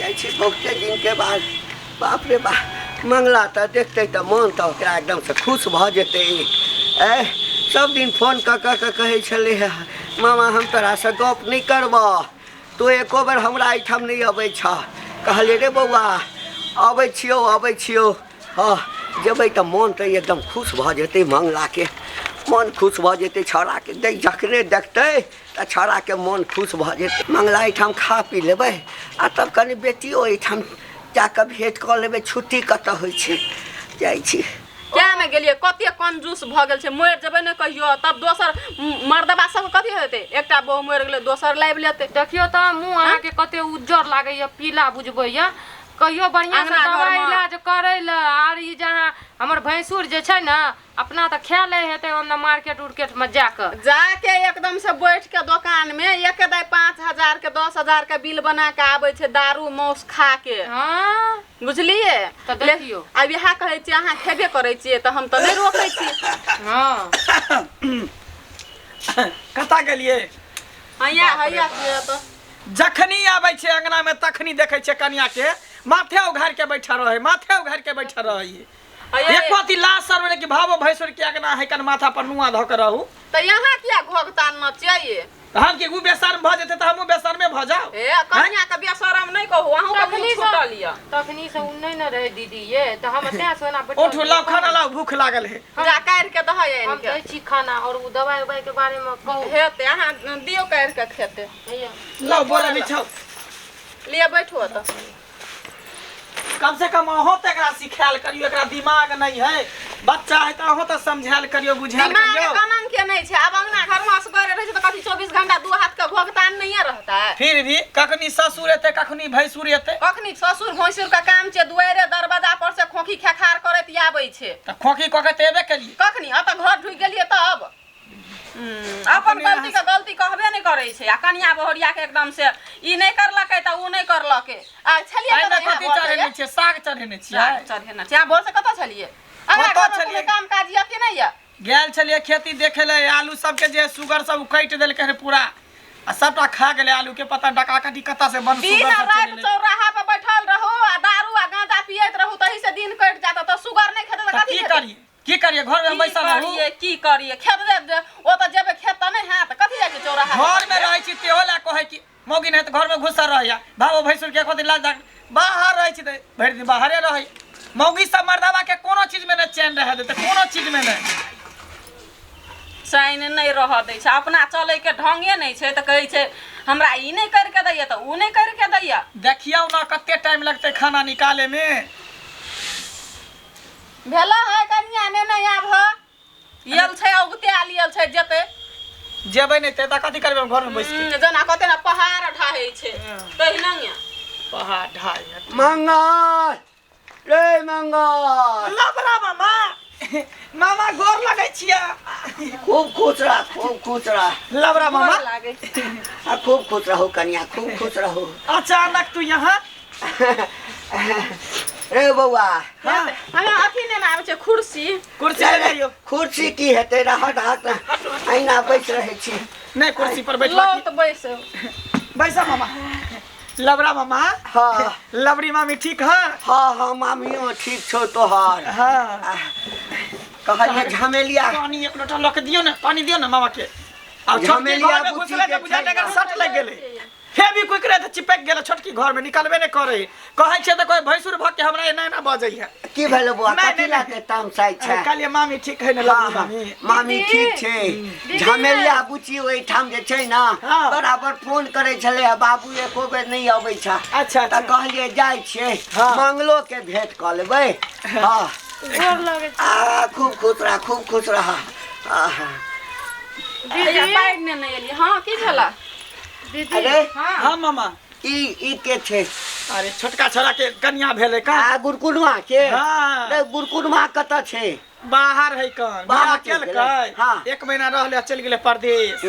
जाइ छी बहुते दिनके बाद। बाप रे बाप, मंगला तऽ देखतै तऽ मोन तऽ ओकरा एकदमसँ खुश भऽ जेतै। ए सब दिन फोन कऽ कऽ के कहै छलै हे, मामा हम तोरासँ गप नहि करबह, तू एको बेर हमरा एहिठाम नहि अबै छह। कहलियै रे बौआ अबै छियौ अबै छियौ। हँ जेबै तऽ मोन तऽ एकदम खुश भऽ जेतै, मंगलाके मोन खुश भऽ जेतै। छौड़ाके जखने देखतै तऽ छौड़ाके मोन खुश भऽ जेतै। मंगला एहिठाम खा पी लेबै आ तब कनि बेटियो एहिठाम जाकऽ भेँट कऽ लेबै। छुट्टी कतऽ होइ छै, जाइ छी। किया ने गेलियै, कते कंजूस भऽ गेल छै, मरि जेबै ने कहियो तब दोसर मर्दबा सबके कथी हेतै? एकटा बहु मरि गेलै दोसर लाबि लेतै। देखियौ तऽ मुँह अहाँके कते उज्जर लागैया, पीला बुझबैया। कहियो बढ़िआँसँ अङ्गना दवाइ घरमे। इलाज करै लए। आर ई जे अहाँ हमर भैंसुर जे छै ने, अपना तऽ खा लै हेतै ओन्ने मार्केट उर्केटमे जाकऽ। जाके एकदम से बैठ के दोकान में एक दाइ 5,000 के 10,000 के बिल बना के आबै छै दारू मांस खा के। हँ बुझलियै? तऽ देखियौ। आब इएह कहै छियै, अहाँ खेबे करै छियै तऽ हम तऽ नहि रोकै छी। हँ कतऽ गेलियै? हैया हैया छियै तऽ जखनी आबै छै अंगना में तखनी देखै छै कनिया के माथे उघार के बैठल रहे, माथे उघार के बैठल रहे। हैया एको अथी लाश सर में कि भावो भैंसुर के अंगना है कन माथा पर नुआ धऽ के रहू। तऽ यहाँ किया घोघ तानना चाहिए? तऽ हम कि उ बेसर्म भऽ जेतै तऽ हमहूँ बेसर्मे भऽ जाउ? ए कनिया के बेशरम नहि कहू, अहूँ के मुँह तखनी से छूटल यऽ। तखनी से उ नहि ने रहै दीदी ये, तऽ हम तें से ओना बैठल उठू रहियै। लाउ खाना लाउ, भूख लागल है। जा काटि के दहै हम आनि के। दै छी खाना और उ दवाई उवाई के बारे में कहू। हेतै, अहाँ दियौ काटि के खेतै। हैया। लाउ बोरा बिछाउ। लिअ बैठू ओतऽ। कम से कम अहों तऽ एकरा सिखायल करियौ, एकरा दिमाग नहीं है, बच्चा है तऽ अहों तऽ समझायल करियौ बुझायल दिमाग करियौ। कनन के नहीं छै। आब अंगना घर में असगरे रहै छै तऽ कथी 24 घंटा दू हाथ के भोगतान नहिये रहतै? फिर भी कखनी ससुर एतै कखनी भैंसुर एतै। कखनी ससुर भैंसुर के काम छै, दुआरे दरवाजा पर से खोखी खेखार करैत आबै छै। तऽ खोखी कऽ के तऽ एबे केलियै। कखनी एतऽ घर ढुकि गेलियै तब अपन अपने गलती के गलती कहबे नहि करै छै आ कनिया बहुरिया के एकदम से ई नहि करलकै तऽ उ नहि करलकै। आ छलियै एहिमे कतऽ यहाँ कथी भोर से चढ़ेने ये? छियै? साग चढ़ेने छियै। साग चढ़ेने छियै। अहाँ भोर से कतऽ छलियै? अहाँ कतऽ घरमे कोनो छलियै? काम काज यऽ कि नहि यऽ? गेल छलियै खेती देखे ले, आलू सबके जे सुगर सब काटि देलकै हन पूरा आ सबटा खा गेलै आलू के। पता डका कटी कतऽ से बन दिन सुगर सब चलि राति एलै। चौराहा पर बैठल रहू आ दारू आ गांजा पियैत रहू, तही से दिन कटि जायत। तऽ सुगर नहि खेतै तऽ तऽ कथी की खेतै? करियै, की करियै घर में की बैसल रहू? करियै, की करियै? खेत जे ओ तऽ जेबै खेत तऽ नहि हैत, कथी जाइ छै चौराहा पर? घर में रहै छी तेहो लए कहै कि मौगी नहि तऽ घर में घुसल रहैया। भावो भैंसुर के कथी लाज दाग बाहर रहै छी तऽ भरि दिन बाहरे रहै। मौगी सब मर्दावा के कोनो चीज में नहि चैन रहै देतै, कोनो चीज में नहि चैन नहि रहऽ दै छै। अपना चलैके ढंगे नहि छै तऽ कहै छै हमरा ई नहि करिके दैया तऽ उ नहि करिके दैया। देखियौ ने कते टाइम लगतै खाना निकाले में। भेला है कनिया ने नहि आब ह येल छै औगते आल येल छै जेतै। जेबै नहि तऽ कथी करबै हम घरमे बैस के? जेना कते ने पहाड़ ढाहै छै तहिना ने। पहाड़ ढाहै। मंगल रे मंगल। लबरा मामा, मामा गोर लगै छियै। खूब खुश रह, खूब खुश रह। लबरा मामा। गोर लागै छै। आ खूब खुश रहू कनिया, खूब खुश रहू। अचानक तू यहाँ? रे बौआ। हाँ। हमरा अथी नहि आबै छै कुर्सी। कुर्सी ले लियौ। कुर्सी की हेतै, रहत हाथ अहिना बैस रहै छी। नहि कुर्सी पर बैठबा लो तऽ बैस। बैसा मामा। लबरा मामा। हाँ। लबरी मामी ठीक है? हाँ हाँ मामियो ठीक छौ तोहर। हाँ। कहलियै झमेलिया। पानी एक लोटा लऽ के दियौ ने, पानी दियौ ने मामा के। आब छोटकी झमेलिया घर में बुच्ची घुसलै के तऽ बुझा छै एकर ने। सट लागि गेलै। फेविक्विक रहै तऽ चिपकि गेलै, छोटकी घर में निकलबे नहि करै। कहै छियै तऽ कहै भैंसुर भऽ के हमरा एना एना बजैया। की भेलो बौआ? नहि, कथी नहि, लए के तामसाइ छै? कहलियै मामी ठीक है ने? हाँ, लबरी हाँ, मामी। मामी ठीक छै। दीदी। झमेलिया बुच्ची ओहिठाम जे छै ने हाँ। बराबर फोन करै छलै हे, बाबू एको बेर नहि अबै छै। अच्छा, तऽ अच्छा। कहलियै जाइ छियै हाँ। मंगलो के भेंट कऽ लेबै। हाँ। गोर लगै छी। आ खूब खुश रह, खूब खुश रह। आहा। दीदी। पानि नेने एलियै। हाँ की भेला? दीदी। अरे। हाँ। हाँ मामा। ई के छै? अरे छोटका छोरा के कन्या भेलै का? आ गुरकुनुआ के? हाँ। रे गुरकुनुआ कतऽ छै? बाहर है कन। बाहर बियाह चलि गेलै। केलकै। हाँ। 1 महीना रहलै चलि गेलै परदेश।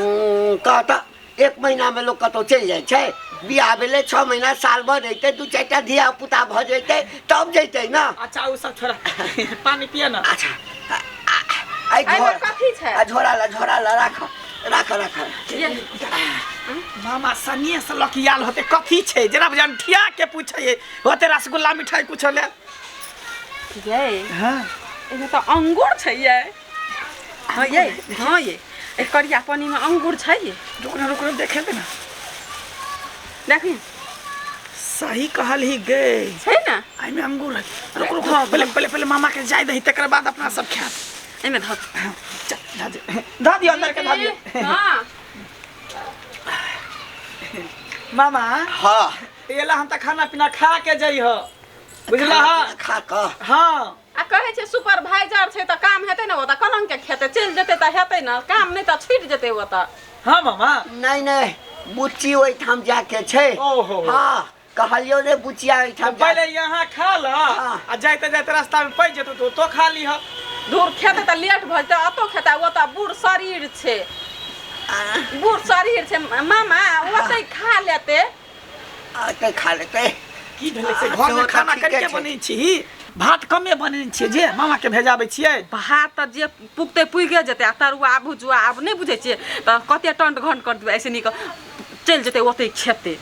कह तऽ 1 महीना में लोग कतौ चलि जाइ छै? बियाह भेलै 6 महीना साल भर रहितै, 2-4 टा धिया पुता भऽ जैतै तब जैतै ना। अच्छा उ सब छोड़ा, पानी पिए ना। अच्छा, आ एहिमे झोरा कथी छै? आ झोरा ला, झोरा ला, राख राख राख। ये। मामा सनिए से लकियाल होते कथी छै जरा बजान ठिया के पूछे होते रसगुल्ला मिठाई कुछ ले। ये हाँ एमे तऽ अंगूर छै ये। हाँ ये, हाँ ये, ए करिया पानी में अंगूर छै ये। रुक ना, रुक ना, देखे दे ना। देखी। सही कहल ही गे छै ना। एहिमे अंगूर है। रुक रुक, हाँ, पहले पहले पहले मामा के जाय दही, तकर बाद अपना सब खायब। एमे धऽ। हाँ, चल धऽ दे, धऽ दियौ अंदर के धऽ दियौ। हाँ। मामा। हाँ। एला हम तऽ खाना पीना खा के जइह, बुझला? खाना खा कऽ। हाँ। आ कहै छै सुपरवाइजर छै तऽ काम हेतै ने, ओतऽ कलंक के खेतै, चलि जेतै तऽ हेतै ने काम, नहि तऽ छुटि जेतै ओतऽ। हाँ मामा। नहीं नहीं, बुच्ची ओहिठाम जाके छै। ओहो। हाँ, कहलियौ ने बुचिया ओहिठाम जा- पहले यहाँ खा ल। हाँ। आ जाइते जाइते रास्ता में पड़ि जेतौ तो खा लीह। दूर खेतै तऽ लेट भऽ जेतै, अतो खेतै ओतऽ बूढ़ शरीर छै, बूढ़ शरीर छै मामा, ओतै खा लेतै। ओतै खा लेतै। की भेलै से आ, घर में सेहो तऽ खाना ठीके कनिके छै। बनै छी, भात कमे बनै छियै जे मामा के भेजाबै छियै। भात तऽ जे पुगतै पुगे जेतै, आ तरुआ भुजुआ आब नहि बुझै छियै तऽ कते टंट घंट कर देबै, ऐसे नीक चलि जेतै ओतै खेतै।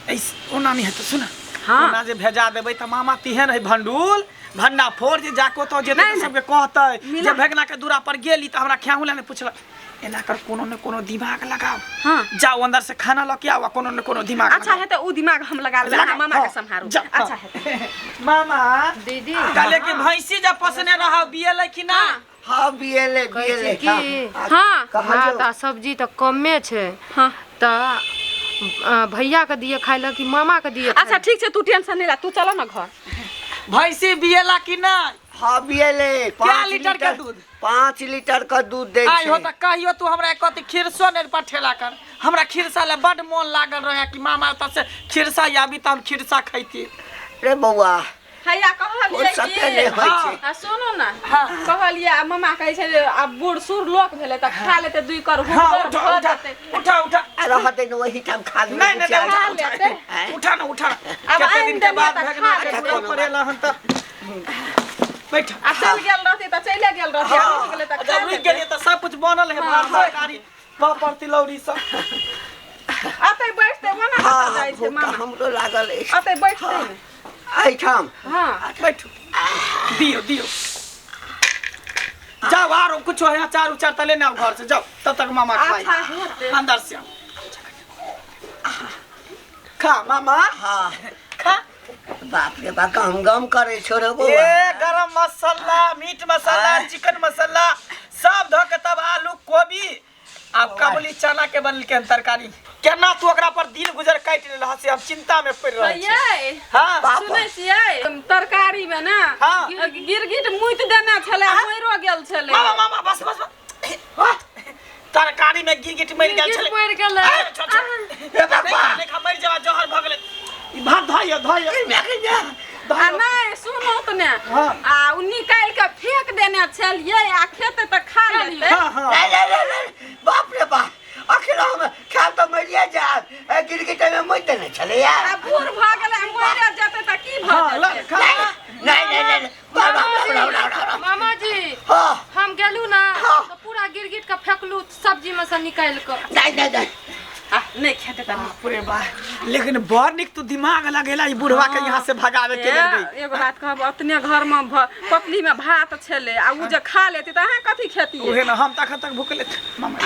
ऐस ओना नहि हेतै, सुन। हाँ। ओना जे भेजा देबै तऽ मामा तेहन है भंडूल भंडा फोड़ जे जाके ओतऽ जेतै नहि, तऽ नहि। सबके कहतै मिला- जे भेगना के दूरा पर गेली तऽ हमरा खेहू लए नहि पुछलक। एना कर कोनो ने कोनो दिमाग लगाओ। हाँ। जाओ अंदर से खाना लऽ के आओ आ कोनो ने कोनो दिमाग अच्छा लगाओ। हेतै उ दिमाग हम लगा लेबै, अहाँ मामा के हाँ, सम्हारू। जा, अच्छा हाँ। हेतै। मामा। दीदी। कहले कि भैंसी जब पोसने रहौ बियलै कि ना? हाँ, बियेले, कहै छी बियेले। की? हाँ, हाँ। कहलियौ। भात आ सब्जी तऽ कमे छै। हाँ। तऽ भैया के दिए खाय लए कि मामा के दिए? अच्छा ठीक छै, तू टेंशन नहि ला, तू चल ना घर। भैंसी बियला कि ना? हाँ बियेले। 5 लीटर के दूध? 5 लीटर के दूध दै आइ हो छै। तऽ कहियो तू हमरा कथी खीरसो नहि पठेला कर। हमरा खीरसा लए बड मोन लागल रहे कि मामा ओतऽ से खीरसा आबी तऽ हम खीरसा खैती। रे बौआ, हैया कहलियै ओ सत्य कि नहि होइ छै। आ सुनू ना, हाँ। कहलियै आ मामा कहै छै जे आब बूढ़ सूढ़ लोक भेलै तऽ खा लेतै दुई कर हाँ, हुनकर उठा भऽ उठा जेतै। उठा उठा। आ रहतै ने ओहिठाम खा लेबै नहीं नहीं बुचिया। उठा खा उठा लेतै। उठा ना, उठा ना। आब कते आनि दिन के देलियै बाद तऽ भेगना खा के लेतै। दूरा पर एला हन तऽ बैठ। आ चलि गेल रहतै तऽ चलि गेल रहतै, आ रुकि गेलै तऽ खा जब रुकि लेतै। गेलियै तऽ सब कुछ बनल है, भात तरकारी पापड़ तिलौरी सब। अतै बैठतै ओना हाँ, कतऽ जाइ छै भूख तऽ मामा? हमरो लागल अछि। अतै बैठतै ने। एहिठाम। हाँ। बैठू, दियो दियो, जाओ आरो कुछ है अचार उचार तऽ लेने आओ घर से, जाओ तब तक मामा खाई। अच्छा हेतै। अंदर से आओ। खा मामा। हाँ। खा। बाप रे बाप, गम गम करै छौ रे बौआ। ए गरम मसाला, मीट मसाला, आँय। चिकन मसाला सब धऽ के तब आलू कोबी आ काबुली चना के बनेलकै हन तरकारी। केना तू ओकरा पर दिन गुजर काटि लेलह से हम चिंता में पड़ि रहल छी। यै, हाँ। बाप। सुनै छियै, तरकारी में ना हाँ। गिरगिट मुति देने छलै, मरियो गेल छलै। मामा मामा बस बस बस। वाह, तरकारी में गिरगिट मरि गेल गिरगिट छलै। मरि गेलै। ए, छोड़, छोड़। ए बाबा। नहीं खा, मरि जेबा, जहर भऽ गेलै। ई भात धइयो धइयो। आ नहि सुनू तऽ ने, हाँ। आ उ निकालि के फेंक देने छलियै, आ खेतै तऽ खा लेतै। हाँ हाँ। नहीं नहीं नहीं नहीं, बाप रे बाप, अखन हम खायब तऽ मरिए जायब। ए गिरगिट में मुति देने छलैया। आ बूढ़ भऽ गेलै, मरि जेतै तऽ की भऽ हाँ, ल जेतै? खा। नहीं नहीं नहीं नहीं, बाप बाप बाप बाप बाप। मामा जी। हाँ। हम गेलू ना हाँ। तऽ पूरा गिरगिट के फेकलू सब्जी में से निकालि कऽ। नहीं नहीं नहीं। आ नहि खेतै तऽ नहि। बाप रे बाप, लेकिन बड़ नीक तू दिमाग लगेला ई बुढ़वा के यहाँ से भगावे के लेल गई। एगो बात कहब, अपने घर में पपली में भात छलै आ उ जे खा लेतै तऽ अहाँ कथी खेतियै? उहे ना, हम तखन तक भूखले। मामा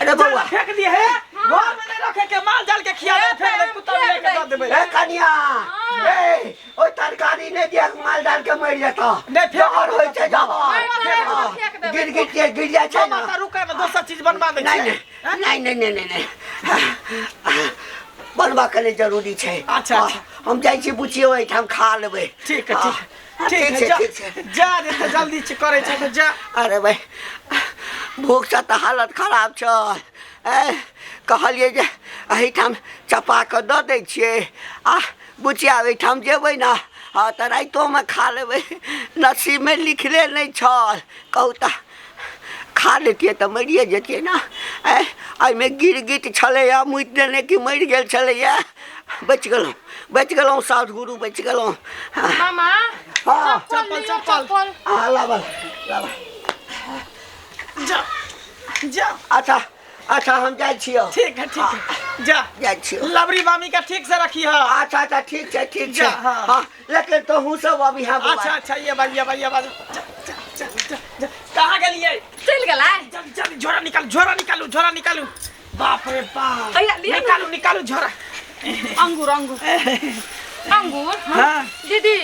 अरे बौआ। फेंक दिए है, घर में नहीं रखे के, माल जाल के खिया दे, फेंक दे, कुत्ता बिलाई के दऽ देबै। ए कनिया, ए ओइ तरकारी नहि दिया, माल डाल के मरि जेतौ। नहि, फेंक जहर होइ छै, जहर। फेंक देबै। गिरगिट के गिर जाइ छै मामा ना। तऽ रुका ना, दोसर चीज बनबा दै नहीं छियै। नहीं नहीं नहीं नहीं नहीं, बनबा के लेल जरूरी छै। अच्छा, हाँ, अच्छा। हम जाइ छी बुचियो एहिठाम खा लेबै। ठीक है, हाँ, ठीक ठीक है, छै, जा। ठीक छै। जा जते जल्दी छै करै छै तऽ जा। अरे भाइ, भूखसँ तऽ हालत खराब छै। ए कहलियै जे एहिठाम चपा कऽ दऽ दै छियै आ बुचिया ओहिठाम जेबै ने, हँ तऽ रातिओमे खा लेबै। नसीबमे लिखले नहि छल, कहू तऽ खा लेतियै तऽ मरिए जैतियै ने। ए एहिमे गिरगिट छलैए मुति देने कि मरि गेल छलैए। बचि गेलहुँ, बचि गेलहुँ साधु गुरु, बचि गेलहुँ। मामा। हाँ। चप्पल चप्पल, लियौ, चप्पल। चप्पल। हाँ, लाबऽ लाबऽ। जा जा। अच्छा अच्छा, हम जाइ छियौ। ठीक है, ठीक है। जा। जाइ छियौ। लबरी मामी के ठीक से रखी है। अच्छा अच्छा, ठीक छै, ठीक छै। जा, हाँ। हाँ, लेकिन तोहूँ सब अभी हाँ बौआ। अच्छा अच्छा, ये बात, ये बात, ये बात। जा जा जा जा जा। कहाँ गेलियै? चलि गेलै। जल्दी जल्दी झोरा निकालू, झोरा निकालू, झोरा निकालू। बाप रे बाप। अय्या, लिअ ने। निकालू निकालू झोरा। अंगूर अंगूर। अंगूर? हाँ। दीदी,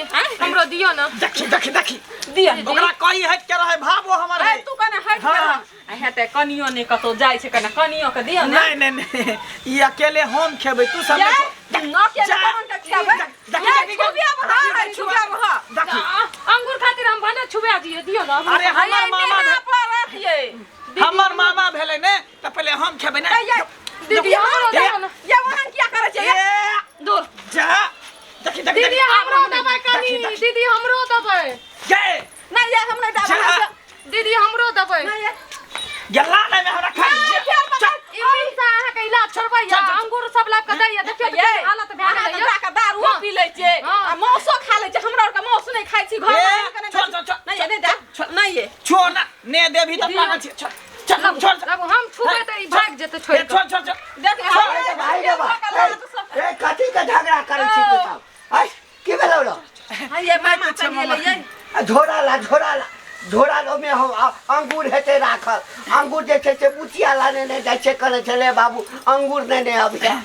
हमरो दियो ना। देखी देखी देखी। दिअ। ओकरा कही हट के रहे भावो हमर ए है। तू कने हट के हाँ। रह। आ हेतै कनियो नहि कतौ जाइ छै, कने कनियो के दिअ ने। नहीं नहीं नहीं, ई अकेले हम खेबै, तू सब ये नहीं। न के जा। कोन के खेबै? देखी, ये देखी, छुबिया देखी, ह, छुबिया ह। देखी। अंगूर खातिर हम भने छुबा दियो, दियो ना। अरे हमर मामा पर रखिए। हमर मामा भेलै ने तऽ पहिले हम खेबै ने। ये दीदी हमरो दियो ना। ये वहां किया करै छै? ये दूर जा। देखी देखी। दीदी हमरो देबै कनी। देखी, देखी। दीदी हमरो देबै। ये नहीं ये हम नहीं जा। डालब। दीदी हमरो देबै। नहीं ये गेला नहीं में हमरा खा। नहीं। ई मिलता अहाँके इलाज छोड़बैया, अंगूर सब लाबि कऽ दैया। देखियौ तऽ केहन हालत भए अहाँ तऽ गेलैया। जाकऽ दारुओ पी लै छियै हाँ। आ मांसो खा लै छियै। हमरा आरके मांस नहि खाइ छी घर ए, मे। छोड़, छोड़, छोड़। नहीं ये नहीं दे, नहीं ये। छोड़ ना, ने देबही तऽ पागल छी। छोड़ चल छोड़। लाबू, हम छुबै तऽ ई भागि जेतै छोड़ि कऽ। छोड़ छोड़ छोड़। देख। अरे भाई रे बा, ए कथी के झगड़ा करै छी तू सब? आइ की भेलौ रौ? ये मामा चलि गेलै ये। आ झोरा ला, झोरा ला, झोरा लो में हम अंगूर हेतै राखल। अंगूर जे छै से बुचिया लाने नहि जाइ छै, कहने छलै बाबू अंगूर नेने अबिहे। हाँ।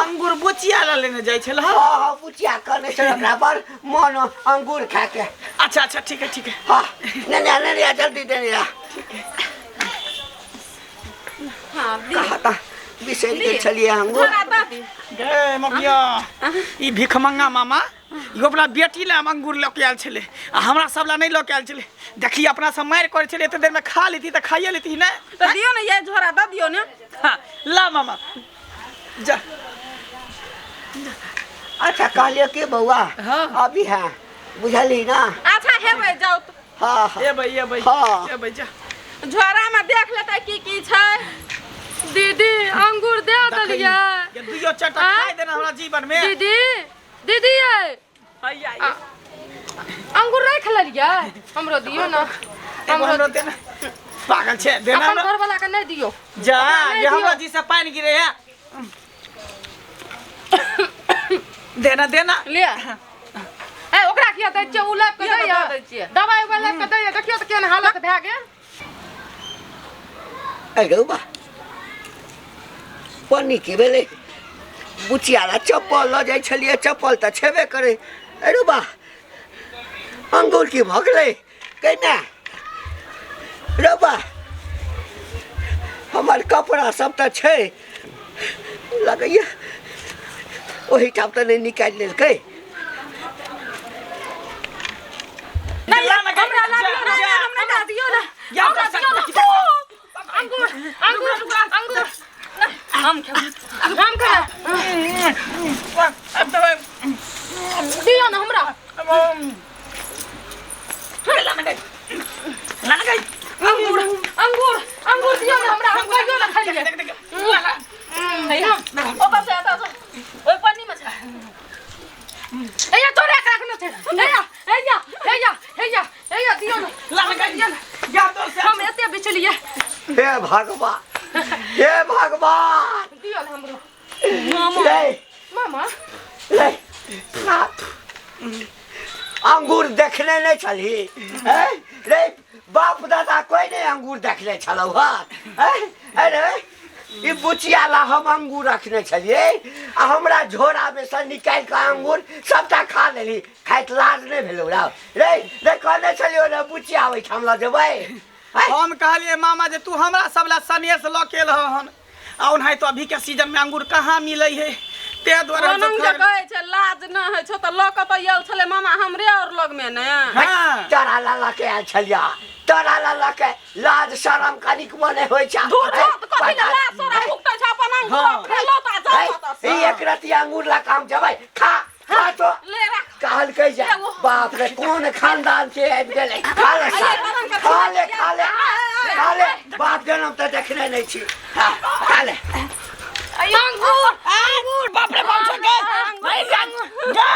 अंगूर बुचिया ला लेने जाइ छल? हाँ हाँ, बुचिया कहने छलै, ओकरा बड़ मन अंगूर खाके। अच्छा अच्छा, ठीक है ठीक है। हाँ, नेने आ, नेने आ, जल्दी नेने आ। हाँ दी। कहा बिसरि गेल छलियै अंगूर। झोरा दऽ दी। गे मकिया, ई भिखमंगा मामा इहो अपना बेटी ला अंगूर लऽ के आयल छलै आ हमरा सब ला नहि लऽ के आयल छलै। देखी, अपना सब मारि करै छलै, एते देर में खा लेती तऽ खाइए लेती ने। तऽ दियौ ने, ये झोरा दऽ दियौ ने। हाँ, ला मामा जा। अच्छा कहलियै कि बौआ। हाँ। अभी है बुझली ना? अच्छा हेबै, जाउ तऽ। हाँ हाँ। एबै एबै। हाँ। एबै, जा। झोरा में देख लेतै की की छै। दीदी अंगूर दे देलियै। ये दुइयो चारिटा आँय? खाइ देना हमरा जीवन में। दीदी, दीदी ये हैया ये। अंगूर राखि लेलियै? हमरो दियो ना। एगो हमरो हमरो देना, पागल छै, देना अपन हमरा। घर वाला के नहि दियो। जा। नहीं ये हमरा दियो। जी से पानि गिरे है। देना देना। ले ए, ओकरा किया दै छियै? उ लाबि कऽ किया दैया। दऽ दै छियै? दवाइ उवाइ लाबि कऽ दैया। देखियौ तऽ केहन हालत भए गेल। अरे रौ बा, पन्नी की भेलै? बुचिया ला चप्पल लऽ जाइ छलियै, चप्पल तऽ छेबे करै। अरे बा, अंगूर की भऽ गेलै केना? रौ बा, हमर कपड़ा सब तऽ छै, लगैया ओहिठाम तऽ नहि निकालि लेलकै। नहीं ला ना, हमरा जा, ला दियौ जा। ने, हमरा दियौ ने। या हमरा तो दियो ना। सक- अंगूर अंगूर अंगूर। हम खेबै। हम खेबै। अब तो दियो ना हमरा। ला ना गई, ला ना गई। अंगूर अंगूर अंगूर दियो ना हमरा, हम कहियो ना खेलियै। देख देख, ला ला। हैया ओतऽ से, एतऽ से, ओहि पन्नी में छै। हैया तोरे के रखने छै। हैया हैया हैया हैया हैया, दियो ना। ला ना गई, या तो से। हम एते बेचलियै। हे भगवान, हे भगवान। दियो ना हमरो। रे मामा। रे ना, अंगूर देखने नहि छलही? हैं रे, बाप दादा कोई नहि अंगूर देखने छलौ? हँ हैं? अरे ई बुचिया ला हम अंगूर रखने छलियै आ हमरा झोरामे सँ निकालि कऽ अंगूर सबटा खा लेली। खाइत लाज नहि भेलौ रौ? रे रे, कहने छलियौ ने बुचिया ओहिठाम लऽ जेबै, हैं? हम कहलिए मामा जे तू हमरा सब ला सनेस लऽ के एलह हन आ ओनाहि तो अभी के सीजन में अंगूर कहाँ मिलै है, ते दुआरे हम ओनम सब जे खा गेलियै। कहै छै लाज न होइ छौ तऽ लऽ कऽ तऽ आयल छलै मामा हमरे और लगमे ने। हाँ। तोरा ला लऽ के आयल छलिया, तोरा ला लऽ के लाज शरम कनिक मने होइ छै? दूर छौ तऽ कथी लए लाज शरम भुगतै छै? अपन अंगूर हाँ। अपने लऽ तऽ जाउ कतऽ ई से। एक रति अंगूर ला काम जेबै, खा खा तो। ले राख। कहलकै जे बाप रे, कोन खानदान से आबि गेलै। खा ले साला, खा ले, खा ले, खा ले। बाप जनम तऽ देखने नहि छी। हाँ, खा ले। अंगूर। अंगूर, बाप रे बाप, छोड़ गए जा जा।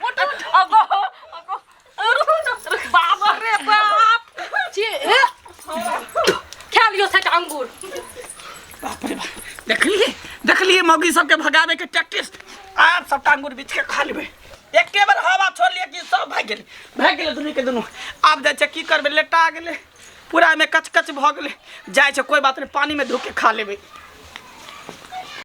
उठ उठ, अगो अगो, रुकू न, बाप रे बाप। छी, हे। खा लियो साइड अंगूर। मौगी सबके भगाबे के टैक्टिस। आब सबटा अंगूर बीछ के खा लेबै। एके बेर हवा छोड़लियै कि सब भागि गेलै, भागि गेलै दुनू के दुनू। आब जाइ छै की करबै, लेटा गेलै पूरा एहिमे कच कच भऽ गेलै। जाइ छै कोइ बात नहि, पानिमे धो के खा लेबै।